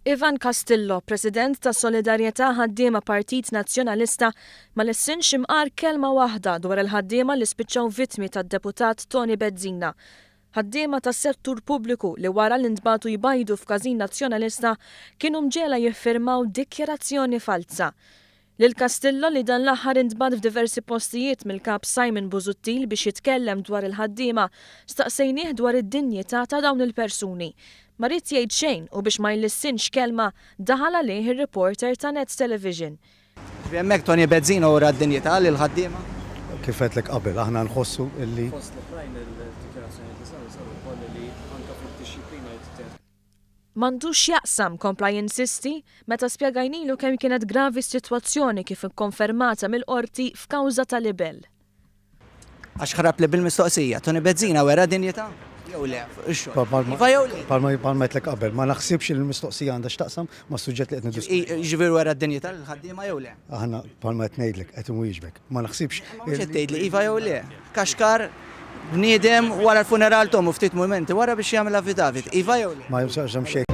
Ivan Castillo, President ta' Solidarjetà Ħaddiema Partit Nazzjonalista, ma lissinx imqar kelma waħda dwar il-ħaddiema li spiċċaw vittmi tad-Deputat Toni Bezzina. Ħaddiema tas-settur pubbliku li wara li ntbagħtu jbajdu f'każin Nazzjonalista kienu mġegħla jiffirmaw dikjarazzjoni falza. Lil Castillo li dan l-aħħar intbagħat f'diversi postijiet mill-Kap Simon Busuttil biex jitkellem dwar il-ħaddiema, staqsejnieh dwar id-dinjità ta' dawn il-persuni. Ma ried jgħid xejn u biex ma jlissinx kelma, daħal għalih ir-reporter ta' Net Television. Ġifieri hemmhekk Toni Bezzina ura d-dinjità lill-ħaddiema? Kif għedtlek qabel, aħna nħossu illi. Fost l-oħrajn il-dikjarazzjonijiet li saru saru wkoll li anke fid-dixxiplina li tittieħed. M'għandux x'jaqsam, kompla jinsisti, meta spjegajnilu kemm kienet gravi s-sitwazzjoni kif ikkonfermata mill-Qorti f'kawża ta' libell. Għax ħrabtli bil-mistoqsija, Toni Bezzina wera dinjità jew le fuq ix-xogħol? Iva jew le? Bħalma għedtlek qabel, ma naħsibx li l-mistoqsija għandha x'taqsam mas-suġġett li qed niddiskutu. Jiġifieri wera d-dinjità lill-ħaddiema jew le? Aħna, bħalma qed ngħidlek, qed inwieġbek. Ma naħsibx. Imma mhux qed tgħidli iva jew le. Kaxkar bniedem wara l-funeral t'ommu ftit mumenti wara biex jagħmel affidavit. Iva jew le? Ma jimsaqsam xejn.